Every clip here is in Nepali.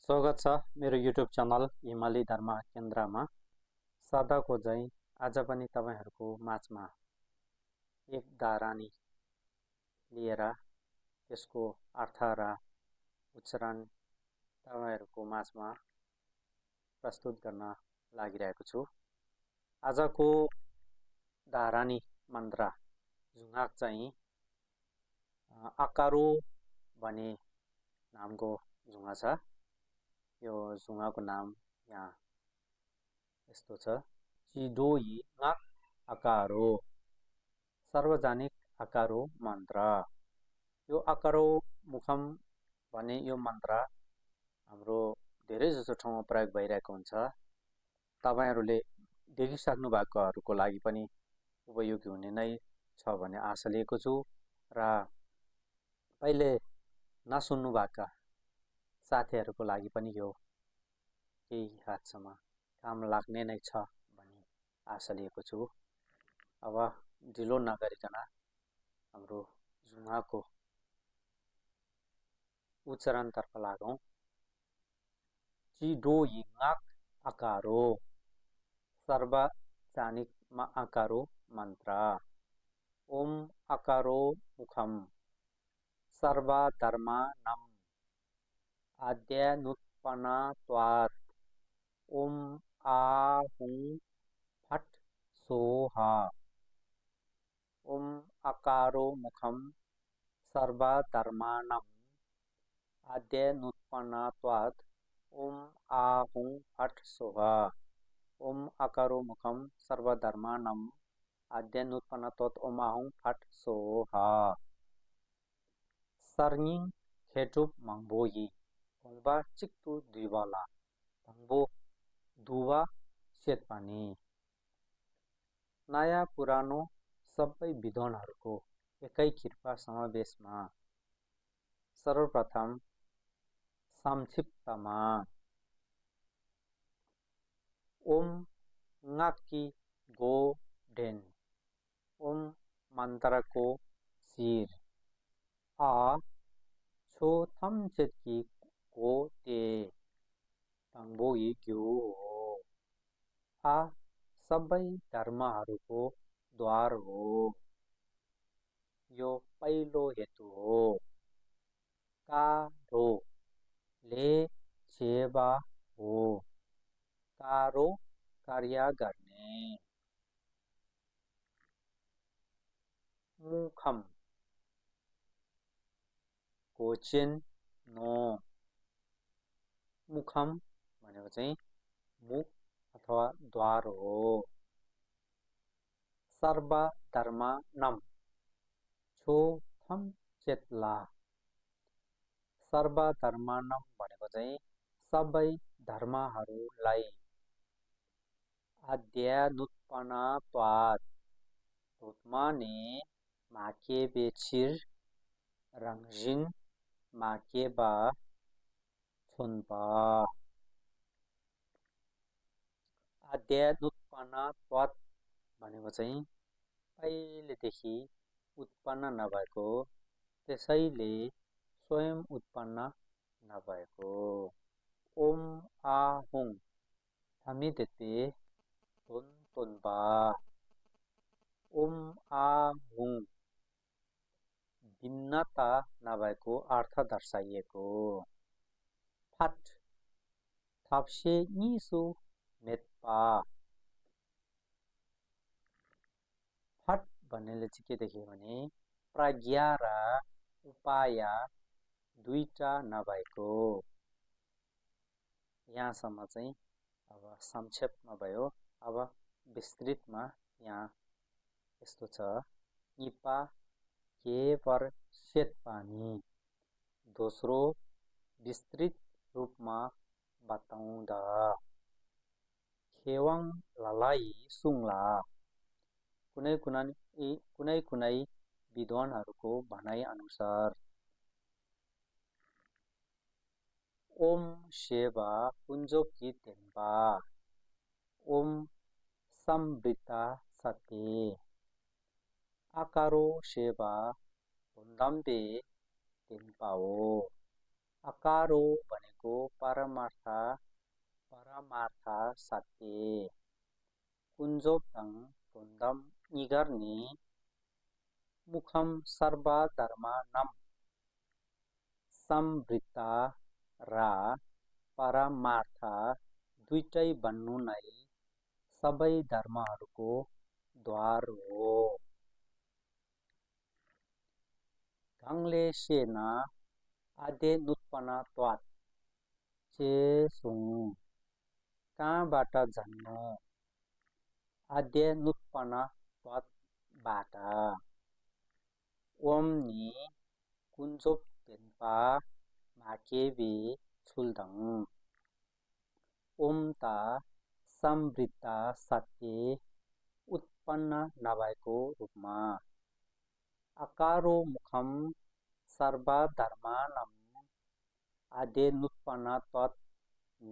स्वागत छ मेरो युट्युब च्यानल हिमाली धर्म केन्द्रमा। सदाको झैं आज पनि तपाईहरुको माझमा एक धारानी लिएर त्यसको अर्थ र उच्चारण तपाईहरुको माझमा प्रस्तुत गर्न लागिरहेको छु। आजको धारानी मन्त्र झुङाक चाहिँ आकारो भन्ने नामको झुङा छ। यो झुङाको नाम यहाँ यस्तो छ। चिडोई ngak आकारो सार्वजनिक आकारो मन्त्र। यो आकारो मुखम भन्ने यो मन्त्र हाम्रो धेरै जसो ठाउँमा प्रयोग भइरहेको हुन्छ। तपाईहरुले देखिसक्नु भएकोहरुको लागि पनि उपयोगी हुने नै छ भन्ने आशा लिएको छु र पहिले नसुन्नु भएका साथीहरुको लागि पनि यो केही हदसम्म काम लाग्ने नै छ भन्ने आशा लिएको छु। अब ढिलो नगरिकन हाम्रो झुङाको उच्चारणतर्फ लागौं। चिडोई ngak आकारो सार्वजनिक आकारो मन्त्र। ओम आकारो मुखम सर्वधर्माणाम् आद्यानुत्पन्नत्वात्। ओम आ हुं फट सोहा। ओम आकारो मुखम सर्वधर्माणाम् आद्यानुत्पन्नत्वात्। ओम आ हुं फट सोहा। ओम आकारो मुखम सर्वधर्माणाम् आद्यानुत्पन्नत्वात्। ओम आ हुं फट सोहा। सर्निङ खेटुप मंगबोई भंगबा चिक्तु दुईवाला भंगबो दुवा सेतपानी। नयाँ पुरानो सबै विद्वानहरुको एकै कृपा समावेशमा सर्वप्रथम संक्षिप्तमा ओम ngaki गो डेन। ओम मन्त्रको शिर। आ छो थम चेतकी गो ते तंगबोई ग्यो हो। आ सबै धर्महरुको द्वार हो। यो पहिलो हेतु हो। कारो ले सेवा हो। कारो कार्य गर्ने। मुखम कोचिन नो। मुखम भनेको चाहिँ मुख अथवा द्वार हो। सर्वधर्माणाम् छो थम चेतला। सर्वधर्माणाम् भनेको चाहिँ सबै धर्महरुलाई आद्यानुत्पन्नत्वात् माने माकेबेछिर रंजिन माकेबा छुनपा। आद्यानुत्पन्नत्वात् भनेको चाहिँ पहिलेदेखि उत्पन्न नभएको त्यसैले स्वयं उत्पन्न नभएको। ओम आ हुं थमितेते तोन तोनबा। ओम आ हुं भिन्नता नभएको अर्थ दर्शाइएको। फट थप्से निसु मेत्पा। फट भन्नेले चाहिँ के देख्यो भने प्रज्ञा र उपाय दुईटा नभएको। यहाँसम्म चाहिँ अब संक्षेपमा भयो। अब विस्तृतमा यहाँ यस्तो छ। इपा केवर सेतपानी। दोस्रो विस्तृत रूपमा बताउँदा खेवाङ ललाई सुङला। कुनै कुनै विद्वानहरुको भनाइ अनुसार ओम सेवा कुञ्जोकी तेन्पा। ओम समृता सते। आकारो सेवा भुन्दाम्बे तेन्पाओ। अकारो भनेको परमार्थ सत्य कुञ्जोक्तं तुन्दम निगर्ने मुखम सर्वधर्मानं संवृत्ता र परमार्थ दुईटै बन्नु नै सबै धर्महरूको द्वार हो। गङ्लेशेन आद्यनुत्पन्नत्वात् चेसुङ कहाँबाट जन्मो आद्यनुत्पन्नत्वात् ओम्नी कुञ्जोक्तेन्पा माकेबे छुल्दङ ओम त संवृत्त सत्य उत्पन्न नभएको रूपमा अकारो मुखम सर्वधर्मानं आद्यनुत्पन्नत्वात्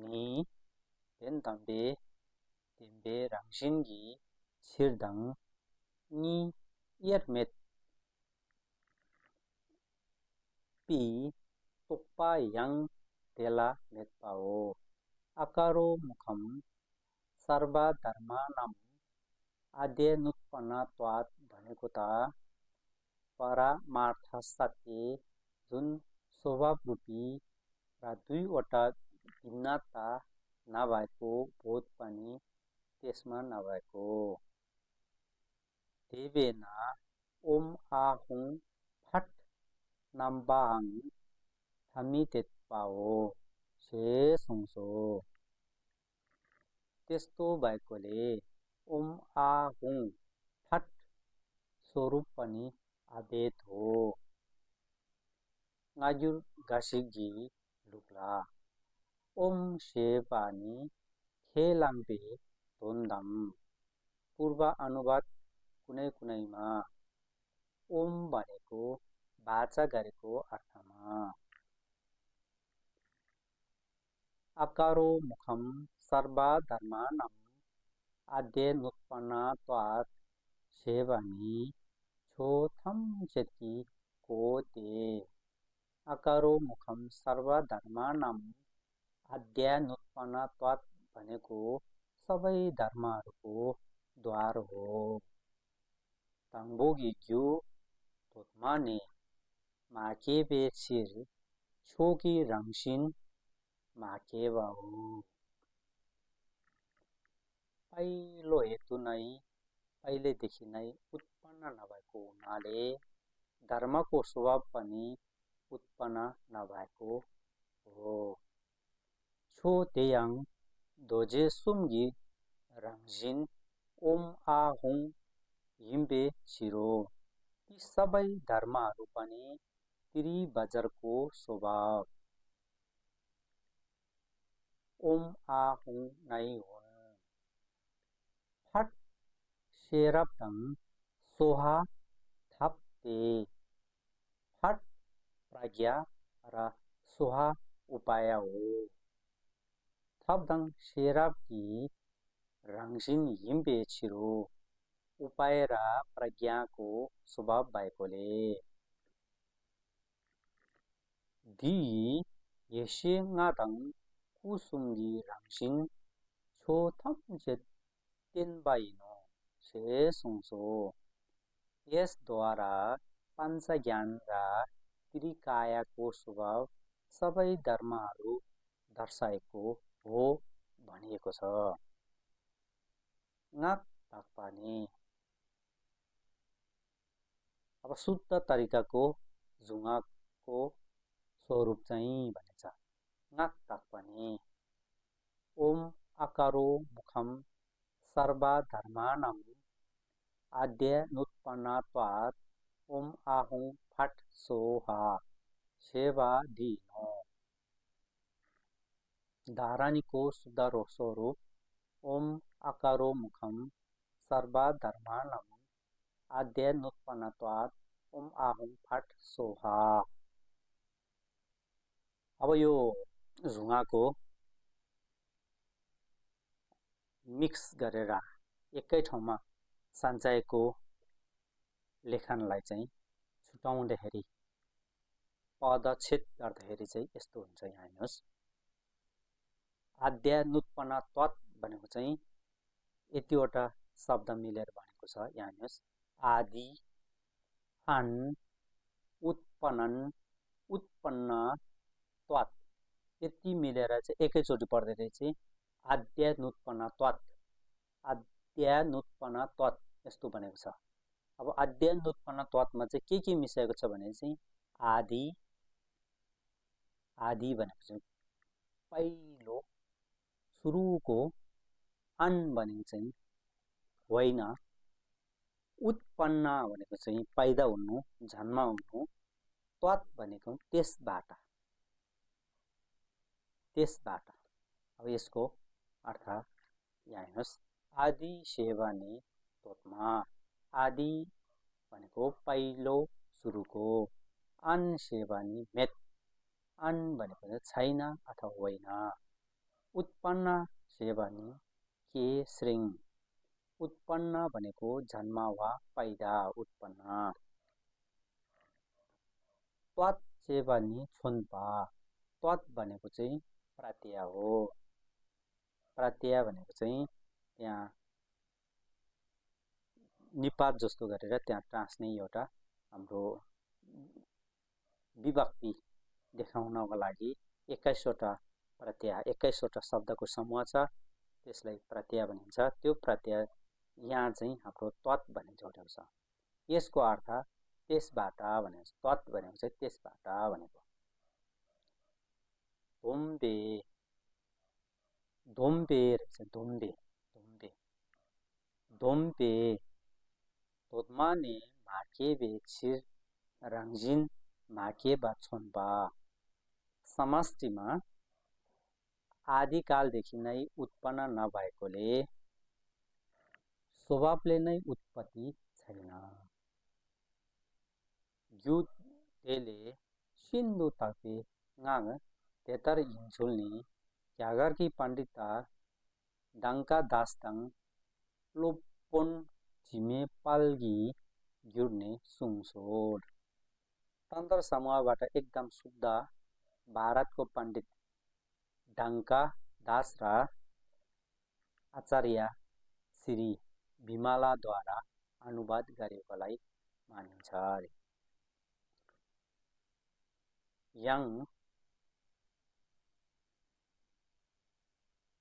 नि तेन्दम्बे तेम्बे रङसिन्गी छिर्दङ नि यर्मेत पी तोक्पा yang तेला मेत्पाओ अकारो मुखम सर्वधर्मानं आद्यनुत्पन्नत्वात् भनेको त परमार्थ सत्य जुन स्वभावरूपी र दुईवटा भिन्नता नभएको बोध पनि त्यसमा नभएको देवेन ओम आहुङ फट नम्बाङ थमितेत्पाओ छे सुङसो त्यस्तो भएकोले ओम आहुङ फट स्वरूप पनि अभेद हो ngagyur gasigi lukla ओम शेवानी खेलाङ्बे धोन्दम पूर्व अनुवाद कुनै कुनैमा ओम भनेको वाचा गरेको अर्थमा अकारो मुखम सर्वधर्मानं आद्यनुत्पन्नत्वात् सेवानी छोथम चेति कोते अकारो मुखम सर्वधर्मानं आद्यनुत्पन्नत्वात् भनेको सबै धर्महरूको द्वार हो तंबोगी ज्यू तोत्माने माकेबे छिर छोकी रङसिन माकेवा हो पहिलो हेतु नै पहिलेदेखि नै उत्पन्न नभएको हुनाले धर्मको स्वभाव पनि उत्पन्न नभएको हो छो तेयाङ दोजे सुम्गी रङजिन ओम आहुङ हिम्बे छिरो ती सबै धर्महरू पनि तिरी बजरको स्वभाव ओम आहुङ नै हुन् फट शेरप्तङ सोहा थप्ते फट प्रज्ञा र सोहा उपाय हो थप्दङ शेराप्की रङसिन हिम्बे छिरो उपाय र प्रज्ञाको स्वभाव भएकोले दी येशे ngaदङ कुसुङ्गी रङसिन छोथम जेत तेन्बाइनो छे सुङसो यसद्वारा पञ्चज्ञान र त्रिकायाको स्वभाव सबै धर्महरू दर्शाएको हो भनिएको छ ngak ताक्पाने अब शुद्ध तरिकाको जुङाको स्वरूप चाहिँ भनेछ ngak ताक्पाने ओम अकारो मुखम सर्वधर्मानं आद्यनुत्पन्नत्वात् ओम आहुङ फट सोहा सेवा दिनो धारणीको शुद्ध स्वरूप ओम अकारो मुखम सर्वधर्मानं आद्यनुत्पन्नत्वात् ओम आहुङ फट सोहा अब यो जुङाको मिक्स गरेर एकै ठाउँमा सञ्चयको लेखनलाई चाहिँ छुटाउँदाखेरि पदच्छेद गर्दाखेरि चाहिँ यस्तो हुन्छ। यहाँ हेर्नुहोस्, आद्यानुत्पन्नत्वात् भनेको चाहिँ यतिवटा शब्द मिलेर भनेको छ। यहाँ हेर्नुहोस्, आदि, अन, उत्पन्नन, उत्पन्नत्वात्, यति मिलेर चाहिँ एकैचोटि पढ्दै चाहिँ आद्यानुत्पन्नत्वात्, आद्यानुत्पन्नत्वात् यस्तो भनेको छ। अब आद्यानुत्पन्नत्वात्मा चाहिँ के मिसाएको छ भने चाहिँ आदि, आदि भनेको चाहिँ पहिलो सुरुको, अन भनेको चाहिँ होइन, उत्पन्न भनेको चाहिँ पैदा हुनु, जन्म हुनु, त्वात् भनेको त्यसबाट, त्यसबाट। अब यसको अर्थ यहाँ हेर्नुहोस्, आदि सेवानी तोत्मा, आदि भनेको पहिलो सुरुको, अन सेवानी मेत, अन भनेको छैन अथवा होइन, उत्पन्न सेवानी के श्रृङ, उत्पन्न भनेको जन्म वा पैदा, उत्पन्न, त्वात् सेवानी छोन्पा, त्वात् भनेको चाहिँ प्रत्यय हो। प्रत्यय भनेको चाहिँ यहाँ निपात जस्तो गरेर त्यहाँ टाँस्ने एउटा हाम्रो विभक्ति देखाउनको लागि 21वटा प्रत्यय, 21वटा शब्दको समूह छ, त्यसलाई प्रत्यय भनिन्छ। त्यो प्रत्यय यहाँ चाहिँ हाम्रो त्वात् भन्ने जोडेको छ। यसको अर्थ त्यसबाट भनेको, त्वात् भनेको चाहिँ त्यसबाट भनेको। धोम्बे, धोम्बे रहेछ, धोम्बे, धोम्बे, धोम्बे, तोद्माने माकेबे छिर रङ्जिन माकेबा छोन्बा, समष्टिमा आदिकालदेखि नै उत्पन्न नभएकोले स्वभावले नै उत्पत्ति छैन। युद्धले सिन्धु तर्फे ngang tetar insulni kyagar ki pandita dangka dastang lopon झिमे पाल्गी जुड्ने सुङसोड। तन्त्र समूहबाट एकदम शुद्ध भारतको पण्डित डङ्का दास र आचार्य श्री भिमलाद्वारा अनुवाद गरेकोलाई मानिन्छ। याङ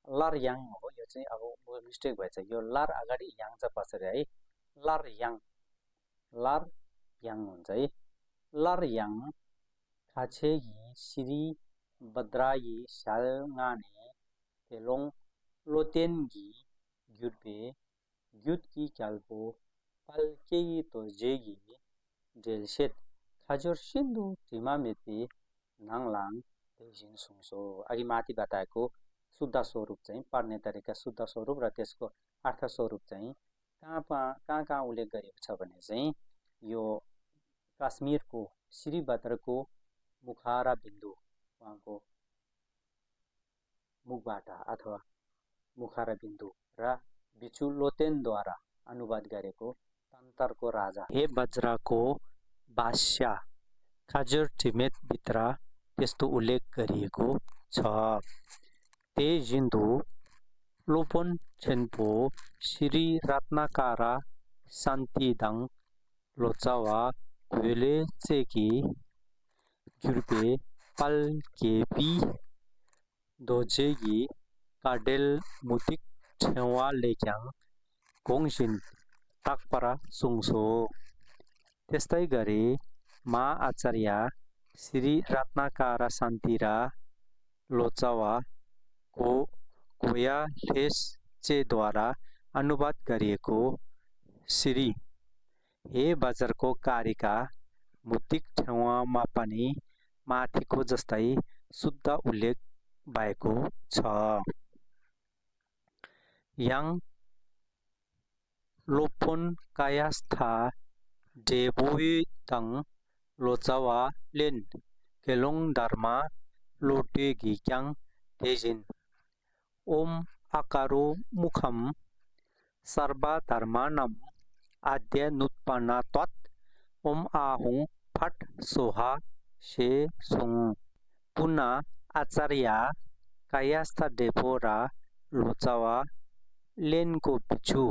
लर याङ हो, यो चाहिँ अब मिस्टेक भएछ, यो लर अगाडि याङ छ पछाडि है, लर याङ, लर याङ हुन्छ है। लर याङ खाछेगी श्री बद्राई शालगाने तेलोङ लोतेनगी ग्युटबे ग्युटकी क्याल्पो पल्केगी तोजेगी डेलसेट खाजोर सिन्धु धिमामेती नाङलाङ तेजिन सुङसो। अघि माथि बताएको शुद्ध स्वरूप चाहिँ पढ्ने तरिका, शुद्ध स्वरूप र त्यसको अर्थ स्वरूप चाहिँ कहाँ उल्लेख गरिएको छ भने चाहिँ यो काश्मीरको श्रीभद्रको मुखारा बिन्दु, उहाँको मुखबाट अथवा मुखारा बिन्दु र बिचु लोतेनद्वारा अनुवाद गरेको तन्तरको राजा हे वज्रको भाष्य खाजुर टिमेट भित्र त्यस्तो उल्लेख गरिएको छ। ते जिन्दु लोपोन छेन्पो श्री रत्नकारा शान्तिदाङ लोचावा क्वेले चेकी ग्युर्पे पल केपी दोजेगी काडेल मुतिक ठेवा लेक्याङ गोङसिन ताकपरा सुङसो। त्यस्तै गरी मा आचार्य श्री रत्नकारा शान्तिरा लोचावा को कोया लेसचेद्वारा अनुवाद गरिएको श्री हे बजारको कारिका मुतिक ठाउँमा पनि माथिको जस्तै शुद्ध उल्लेख भएको छ। याङ लोपोन कायास्था डेबोइतङ लोचावा लेन केलोङ धर्मा लोटेगी क्याङ तेजिन ओम आकारो मुखम सर्वधर्मानम आद्य नुत्पन्नत्वात् ओम आहुं फट सोहा से सुङ पुना आचार्य कायास्ता डेपो र लोचावा लेनको पिछु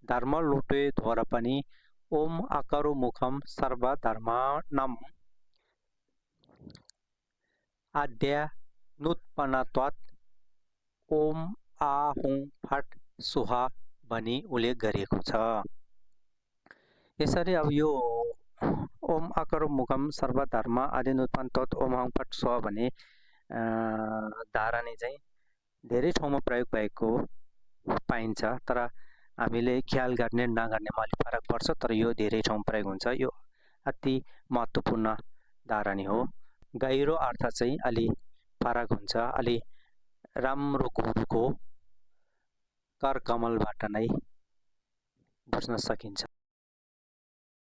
धर्म लोटे द्वारा पनि ओम आकारो मुखम सर्व धर्मानम आद्या नुत्पन्नत्वात् ओम आहुङ फट सुहा भनी उल्लेख गरिएको छ। यसरी अब यो ओम आकारो मुखम सर्व धर्म आदि नुत्पन्नत्वात् ओम आहुङ फट सुहा भन्ने धारणी चाहिँ धेरै ठाउँमा प्रयोग भएको पाइन्छ, तर हामीले ख्याल गर्ने नगर्नेमा अलिक फरक पर्छ, तर यो धेरै ठाउँमा प्रयोग हुन्छ। यो अति महत्त्वपूर्ण धारणी हो। गहिरो अर्थ चाहिँ अलि फरक हुन्छ। अलि राम्रो गुरुको कर कमलबाट नै बुझ्न सकिन्छ।